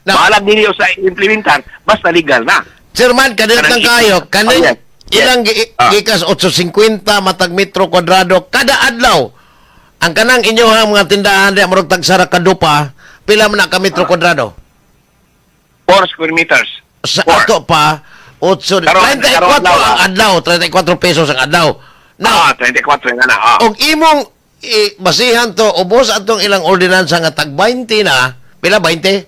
Now, Bahalag dili sa implementar, basta legal na. Chairman, kanil Kanang kang kayo, kanin Oh, yes. ilang gikas 850 matag metro kwadrado kada adlaw. Ang kanang inyohang mga tindahan di murag tagsara kadupa, pila man na ka metro kwadrado? 4 square meters. Sa Four. ato pa 8 Karon- 34 karon adlaw, ang adlaw, 34 pesos ang adlaw. Now, 34 nga na. og imong basihan to ubos atong ilang ordinansa nga tag 20 na, pila 20?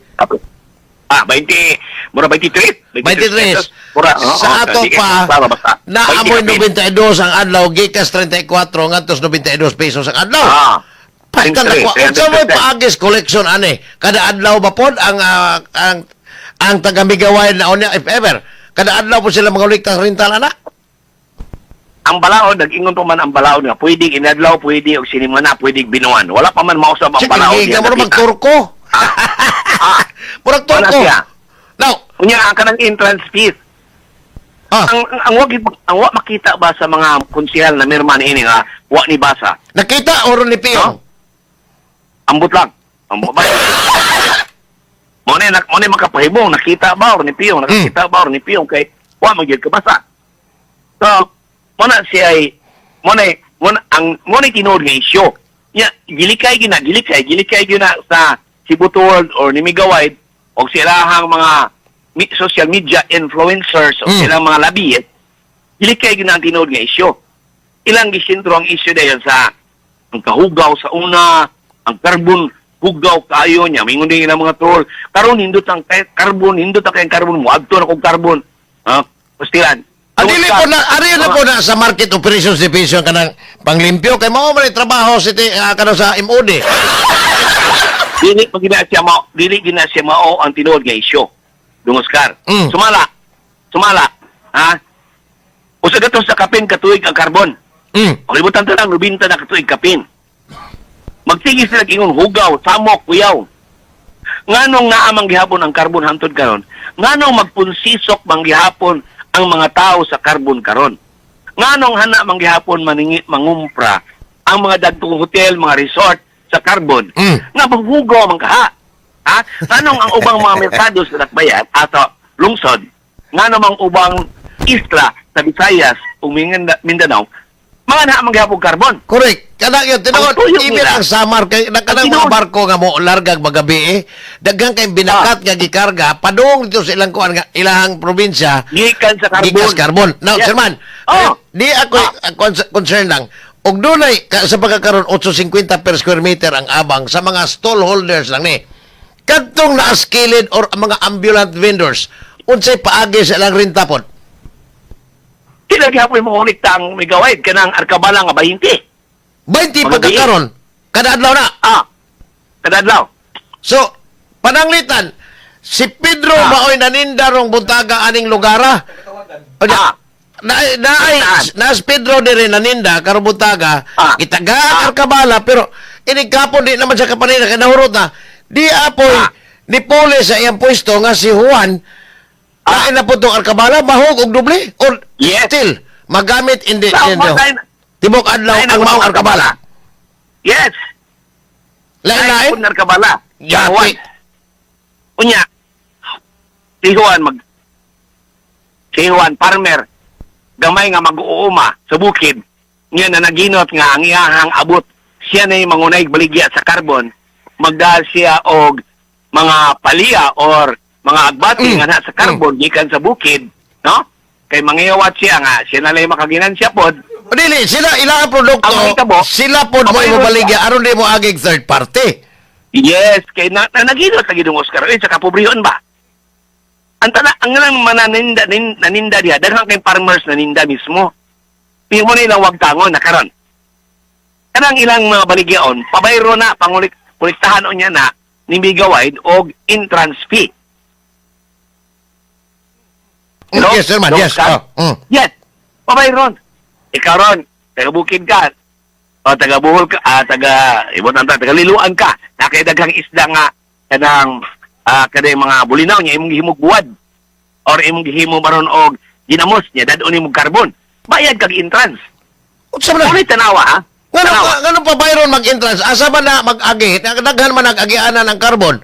20, mura 23. 23. Pesos. Mura, oo, Sa oo, ato sige, pa, basta, basta. na amoy 20 kapin. 92 ang adlaw, gikas 34 ngadto sa 92 pesos ang adlaw. Palitan na 23, ko. Unsa may 300%. paagis collection ani? Kada adlaw ba pod ang ang taga-Migaway na unya if ever? Kada adlaw po sila mga uliktang rental ana? Ang balaod, nag-ingon pa man ang balaod nga, pwede inadlaw, pwede og sinimana, pwede binuan. Wala pa man mausab ang Sige, balaod. giga niya mo nakita. magturko. Murag Wala turko. siya. Now, Unya ang kanang entrance fees. Ang wag ang wa makita ba sa mga konsehal na mirma niini nga wa ni basa. Nakita oro ni Piyong. No? Ambot lang. Ambot ba? Mo na makapahibong nakita ba or ni Piyong, nakita ba or ni Piyong kay wa man gyud kabasa. So, mo na siya ay mo na ang mo na tinuod nga isyu. Nya gilikay gyud na, gilikay gyud na sa Cebu World or ni Migawide og silahang mga social media influencers o silang mga lobbyist, gilikay gyud na ang tinuod nga isyu. Ilang gisentro ang isyu dayon sa ang kahugaw sa una, ang carbon hugaw kaayo niya. Mingon din ilang mga troll. Karon hindot ang carbon, hindot ang kayang carbon, moadto na kog carbon. Ha? Pastilan. Ah, dili po na, ari na po na sa Market Operations Division kanang panglimpyo kay mao man ni trabaho si kanang sa MOD. Dili pa gina siya mao, dili gina siya mao ang tinuod nga isyu. Dungoskar. Sumala. Sumala. Ha? Usa gato sa kapin katuig ang carbon. Ang libutan ta lang 90 na katuig kapin. Magsige sila ingon hugaw, samok, kuyaw. Nganong naa man gihapon ang carbon hantod karon? Nganong magpunsisok man gihapon ang mga tao sa carbon karon? Nganong hana man gihapon maningi mangumpra ang mga dagkong hotel, mga resort sa carbon? Nga maghugaw man kaha. Ha? Nganong ang ubang mga merkado sa Dakbayan ato lungsod, nganong ang ubang isla sa Visayas ug Mindanao, mga naa man gihapon carbon. Correct. Kana yun, tinuod, Ang tuyo even nila. ang Samar, kay, na, kanang Ang mga tinuod. barko nga mo largag magabi eh, daghan kay binakat nga gikarga, padung dito sa ilang kuan nga, ilahang probinsya, Gikan sa carbon. gikas carbon. Now, Chairman, di ako concern lang. Og dunay sa pagkakaroon 850 per square meter ang abang sa mga stallholders lang ni. Kadtong naaskilid or ang mga ambulant vendors, unsay paagi sa ilang renta pod? Sila gihapon mo kolekta ang megawide kanang arkabala nga 20. 20 Mga pagkakaroon kada adlaw na. Kada adlaw. So, pananglitan, si Pedro maoy naninda rong buntaga aning lugara. Onya, na na ay Saan? na si Pedro diri naninda karong buntaga, gitagaan arkabala pero ini kapon di naman siya kapanina kay nahurot na. Di apoy ni puli sa iyang pwesto nga si Juan lain na po tong arkabala mahog og doble or still magamit in the, Sa- in the tibok adlaw Lain na ang po maong tong arkabala. Yes. Lain-lain? Lain po arkabala. Yati. Juan. Unya. Si Juan farmer gamay nga mag-uuma sa bukid niya na naginot nga ang iyahang abot siya na yung mangunay baligya sa carbon magdahal siya og mga palya or mga agbati nga na sa carbon gikan sa bukid, no, kay mangiyawat siya nga siya na lang makaginansya pod. O dili, sila ilang ang produkto, Ang mahitabo, sila pod mo ang ibabaligya aron di mo agig third party. Yes, kay na naginot lagi dong Oscar eh sa kapobrehon ba. Ang tala ang lang mananinda naninda diha daghan kay farmers naninda mismo. Pero mo na ilang wagtangon na karon. Kanang ilang mga baligyaon, pabayro na pangulik kolektahan unya na ni Migawide og entrance fee. Hello? Yes, sir man. Hello, Yes. Oscar? Oh. Yes. Pabayron. Ikaw ron, taga bukid ka. O taga Bohol ka, taga ibon ta, taga Liloan ka. Nakay daghang isda nga kanang kanang mga bulinaw niya imong gihimog buwad or imong gihimo baron og ginamos niya dadon imong karbon. Bayad kag entrance. Unsa man? Ulit tanawa ha. Ngano Tanawa. ngano pa bayron mag-entrance? Asa ba na mag-agi? Daghan man nag-agianan ang carbon.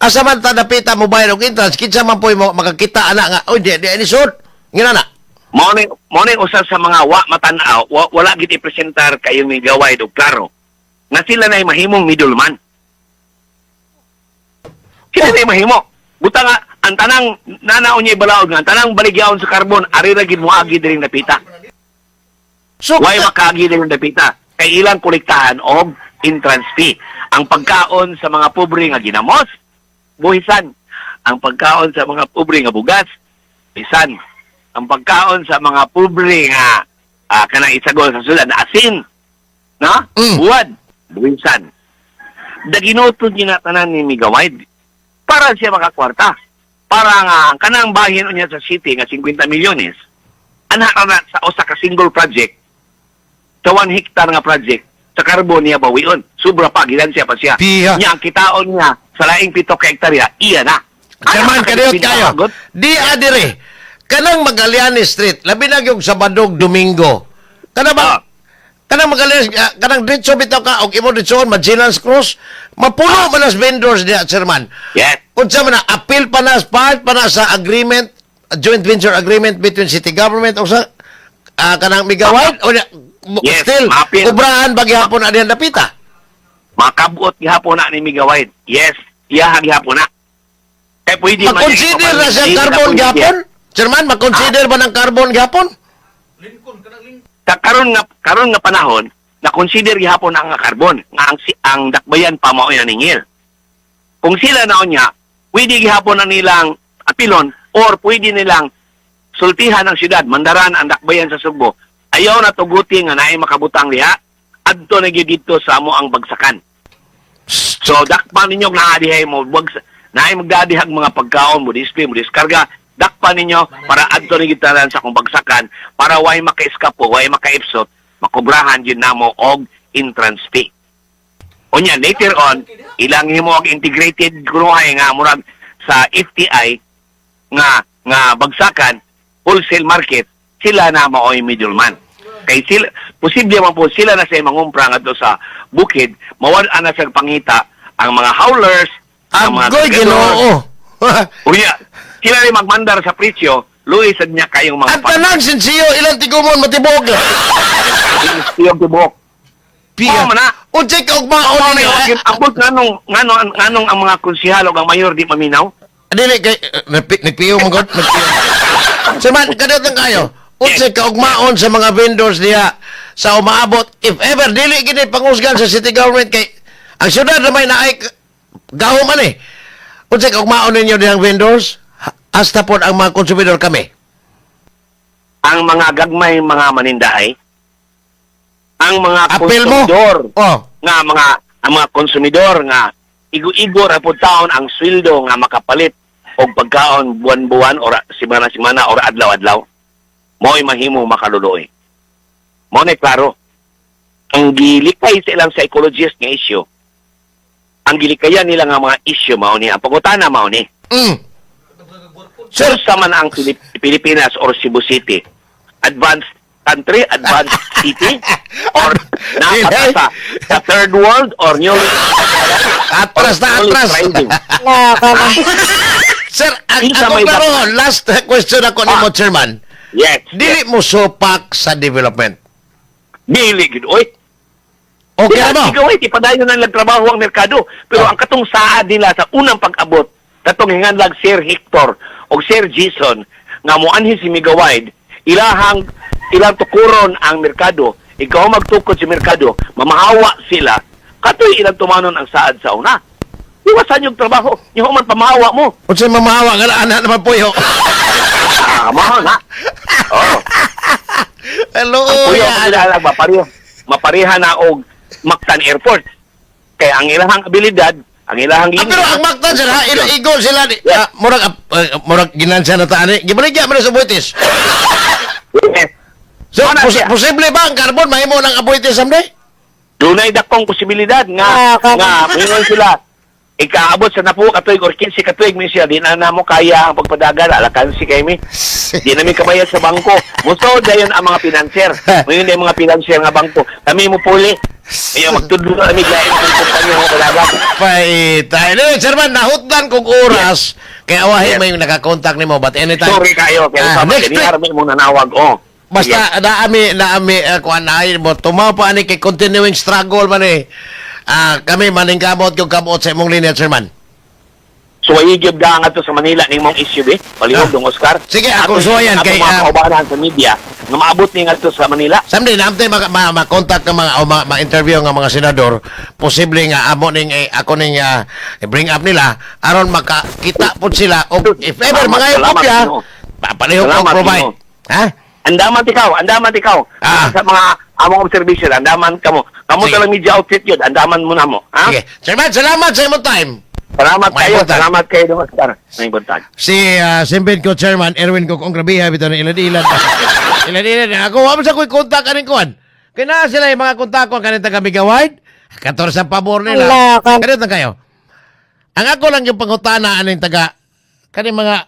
Asa man ta dapita mo bayad og entrance, kinsa man po'y mo makakita ana nga, oy, di di ni sud. Ngina na. Mao ni usa sa mga wa matan-aw, wala gid ipresentar kayong migaway og klaro nga sila na mahimong middleman. Sila na mahimo. Buta nga ang tanang nanaon niya balaod nga ang tanang baligyaon sa karbon ari ra gid moagi diring dapita. So, Why makaagi diring dapita? Kay ilang kolektahan og entrance fee. Ang pagkaon sa mga pobre nga ginamos, buhisan. Ang pagkaon sa mga pobre nga bugas, buhisan. Ang pagkaon sa mga pobre nga kanang isagol sa sulan, asin, no? Buwad, buhisan. Daginutod niya na tanan ni Migaway para siya makakwarta. Para nga ang kanang bahin niya sa city nga 50 milyones, ana ra na sa usa ka single project, sa 1 hectare nga project, sa carbon niya bawion. Sobra pa, gilansya pa siya. Piha. Niya, ang kitaon niya sa laing 7 ka hektarya, iya na. Chairman, Ana, kadiyot kayo. pinakagot. Di adire. Kanang Magallanes Street, labi na yung Sabadog, Domingo. Kana ba? Kanang Magallanes, kanang diretso bitaw ka og imo diretsoon Magellan's Cross, mapuno man as vendors diha, Chairman. Yes. Unsa man na appeal pa na, part pa na sa agreement, joint venture agreement between city government o sa kanang Migawide o Yes, still ma-appeal. kubrahan ba gihapon ani ang dapita? Makabuot gihapon na ni Migawide. Yes, iya gihapon na. Kaya pwede man Makonsider na siya Dili na carbon pwede. gihapon? Chairman, makonsider ba ng carbon gihapon? Sa karon nga panahon, na consider gihapon ang carbon nga ang dakbayan pa mao naningil. Kung sila naon niya, pwede gihapon na nilang apilon or pwede nilang sultihan ang syudad, mandaran ang dakbayan sa Sugbo. Ayaw na tuguti nga naay makabutang diha, adto na gyud didto sa amo ang bagsakan. So dakpan ninyo nga dihay mo wag naay magdadihag mga pagkaon mo display mo diskarga, dakpan ninyo para adto ni gitanan sa akong bagsakan para way maka-eskapo, way makaipsot, makubrahan gyud namo og entrance fee. Unya later on ilang himo og integrated kunuhay nga murag sa FTI nga nga bagsakan wholesale market, sila na maoy middleman. Kay sila posible man po sila na sa mangumpra ngadto sa bukid, mawad-an na sa pangita ang mga howlers, ang mga Agoy kargador. Ginoo. Unya, sila rin magmandar sa presyo, luis sad niya kayong mga Ang tanang sinsiyo ilang tigumon matibog. Iyong tibok. Piya. Oo, man na. Unsay kaugmaon Mao ninyo? na ambot nganong nganong ang mga konsehal ug ang mayor di maminaw. Dili kay nagpiyo man god, nagpiyo. Sir man, kadiyot lang kayo. Unsay kaugmaon sa mga vendors diha sa umaabot if ever dili gini pangusgan sa city government kay ang syudad na may naay gahom man eh. Unsay kaugmaon ninyo dihang vendors? Hasta pod ang mga konsumidor kami. Ang mga gagmay mga manindahay, ang mga Appeal mo. konsumidor Oh. nga mga ang mga konsumidor nga igo-igo ra pud taon ang sweldo nga makapalit og pagkaon buwan-buwan or semana-semana or adlaw-adlaw, mo'y mahimo makaluluoy. Mao na klaro. Ang gilikay sa ilang psychologist nga issue, ang gilikayan nila nga mga issue mao ni ang pangutana mao ni. Sir, Sir, sa man ang Pilipinas or Cebu City, advanced country, advanced city, or nasa sa third world or newly Atras na or newly atras. thriving? Loko na. Sir, ang Kinsa ako may klaro, last question ako nimo, Chairman. Yes. Dili mo supak sa development. Dili gid oy. Okay na mo? Ikaw ay padayon na nagtrabaho ang merkado. Pero ang katong saad nila sa unang pag-abot, katong hinganlag Sir Hector o Sir Jason nga moanhin si Megawide, ilahang ilang tukuron ang merkado, ikaw magtukod si merkado, mamahawa sila, katoy ilang tumanon ang saad sa una. Iwasan yung trabaho, yung man pamahawa mo. Unsay mamahawa nga na anak naman puyo. Ah, mao na. Oh. Hello. Ang puyo yan. ang ilalag mapareha, mapareha na og Mactan Airport. Kaya ang ilahang abilidad, ang ilahang Pero ang Mactan sir ha, igol sila ni Yes. murag murag ginansya na ta ani. Gibaligya man sa Aboitiz. Yes. So Ano siya? posible ba ang carbon mahimo ng Aboitiz someday? Dunay dakong posibilidad nga nga moingon sila ikaabot sa napo katuig or 15 katuig mi siya di na namo kaya ang pagpadagan, alakansi kay mi, di namin kabayad sa bangko, muso dayon ang mga financer, moingon dayon mga financer nga bangko, kami mo puli. Kaya magtudlo na kami lain kung kumpanya mo kalaban. Paita. Anyway, Chairman, nahutdan kong oras. Kaya awahin may nakakontak nimo but anytime. Sorry kayo. Kaya Ah, sama next kini week. army mo nanawag. Oh. Basta naami naami kuan na mo tumaw pa ani kay continuing struggle man eh. Ah, kami maningkamot yung kamot sa imong linya, Chairman. So ay gyud nga to sa Manila ning mong issue be. Palihog dong Oscar. Sige, ako suwayan kay kay, mga kaubanan sa media nga maabot ni ngadto sa Manila. Samdi naamte ma-contact ng mga o ma-interview nga mga senador, posible nga amo ning eh, ako ning bring up nila aron makakita pud sila og if ever Salamat, mga salamat, kopya, Ginoo. papalihog og Salamat, provide. Ginoo. Ha? Andaman ikaw, andaman ikaw. Sa mga among observation, andaman kamo. Kamo Sige. talang media outfit yun, andaman mo na mo. Ha? Sige. Chairman, salamat sa imong time. Salamat May kayo, buntag. salamat kayo dong Oscar. May buntag. Si Simbin ko chairman Erwin ko kung grabe bitaw na ilad-ilad. Ilad-ilad ako wa man sa ko'y kontak aning kuan. Kay naa sila yung mga kontak ko kaning taga Megawide. 14 pabor nila. Hello, Kanito kayo. Ang ako lang yung pangutana aning taga kaning mga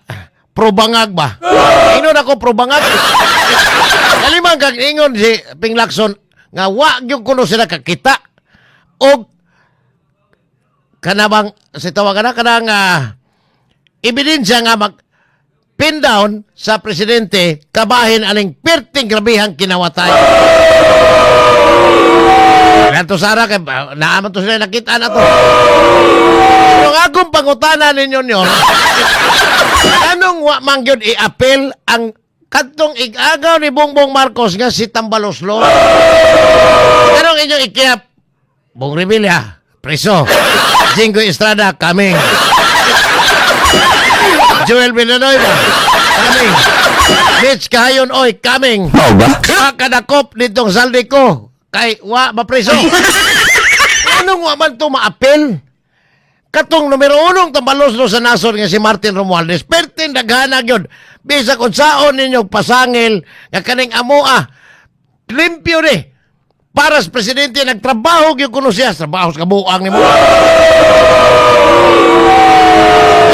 probangag ba? Ingon ako probangag. Kalimang kag ingon si Ping Lacson nga wa gyud kuno sila kakita og kanabang si tawagan na kanang ebidensya nga mag pin down sa presidente kabahin aning perting grabihang kinawatay. Nato Sara kay naaman to sila nakita na to. Pero ang akong pangutana ninyo nyo, anong wa man gyud i-appeal ang kadtong igagaw ni Bongbong Marcos nga si Tambaloslo? Anong inyong ikiyap? Bong Revilla, preso. Jinggoy Estrada, coming. Joel Villanueva, coming. Mitch Kahayon, oy, coming. Wa kadakop nitong saldi ko. Kay wa mapreso. Anong wa man to maapel? Katong numero unong tambaloslo sa nasod nga si Martin Romualdez. Pertin daghana gyud. Bisag unsaon ninyo pasangil nga kaning amoa. Limpyo ni. Para sa presidente nagtrabaho gyud kuno siya, trabaho sa kabuang nimo.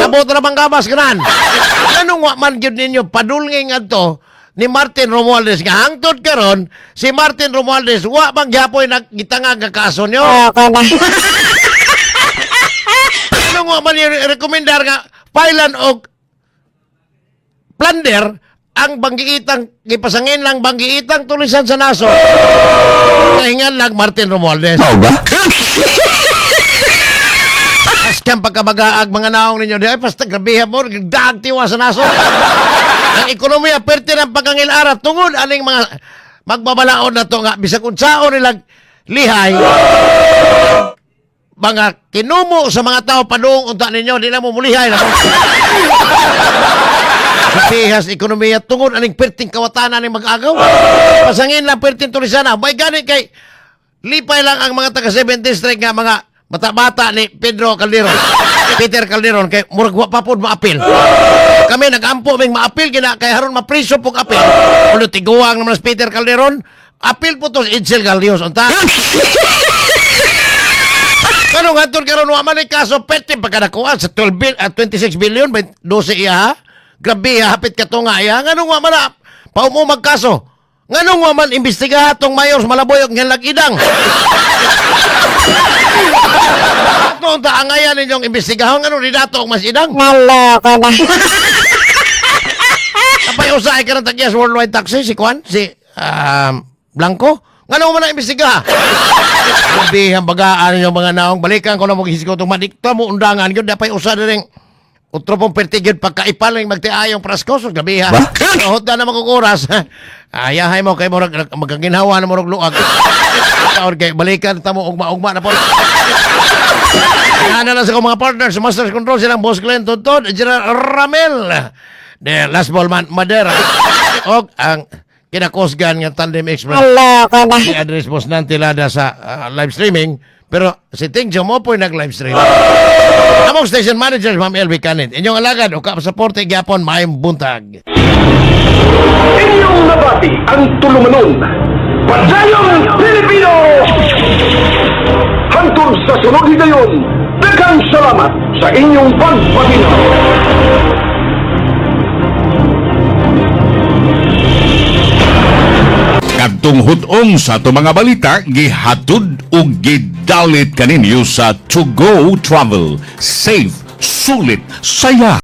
Abot na bang gamas ganan. Anong wa man gyud ninyo padulnging adto ni Martin Romualdez nga hangtod karon si Martin Romualdez wa man gyapoy naggitangag nga kaso nyo. Anong wa man i-rekomendar nga filean og plunder ang banggiitang gipasangin lang banggiitang tulisan sa naso. Kahingan lang Martin Romualdez. Askan pagkabagaag mga naong ninyo. Di ay basta grabeha mo, daag tiwa sa naso. Ang ekonomiya perti ng pagkangilara tungod aning mga magbabalaon na to nga bisag unsaon nilang lihay mga kinumo sa mga tao padung unta ninyo di na mo mulihay na sa pihas ekonomiya tungod aning perting kawatan aning mag-agaw pasangin lang perting tulisana may gani kay lipay lang ang mga taga 7 district nga mga bata-bata ni Pedro Calderon Peter Calderon kay murag wa pa pod maapil kami nagampo ming maapil gina kay haron mapriso pog apil ulo tiguang naman si Peter Calderon apil po to si Edsel Galios unta. Kano nga doon karon wa man ni kaso pete pagkanakuan sa 12 26 billion 12 iya ha? Grabe ha, hapit ka to nga iya. Nganong wa man na paumo magkaso? Nganong wa man imbestigaha tong mayor sa Malaboy og ngalagidang? Ato ta angayan ninyong imbestigahon nganong di dato ang mas idang? Naloko na. Kapay usahay ka ng tagyas worldwide taxi si Kwan, si Blanco. Ngano man na imbestigaha? Grabe ang bagaan yung mga naong balikan ko na maghisgot itong manikta mo undangan yun. Dapay usa na rin utro pong pertigid pagkaipal ng magtiayong prasko. So, grabe ha. Kahot na naman kong oras. Ayahay mo kay murag magaginhawa na murag luag. Taon kay balikan ta mo ugma-ugma na po. Ano lang sa akong mga partners, Masters Control, silang Boss Glenn Tontod, General Ramel, the last ball man, Madera, og ang kinakosgan nga Tandem Express. Naloko na. Si Andres Boss Nantilada sa live streaming, pero si Ting Jomo po'y nag-live stream. Among station manager, Ma'am LB Canit. Inyong alagad o kapasaporte gyapon, maayong buntag. Inyong nabati ang tulumanon. Padayon Pilipino! Hantod sa sunod higayon, daghang salamat sa inyong pagpaminaw. Kadto Atong hut-ong sa ato mga balita gihatod ug gidalit kaninyo sa To Go Travel. Safe, sulit, saya.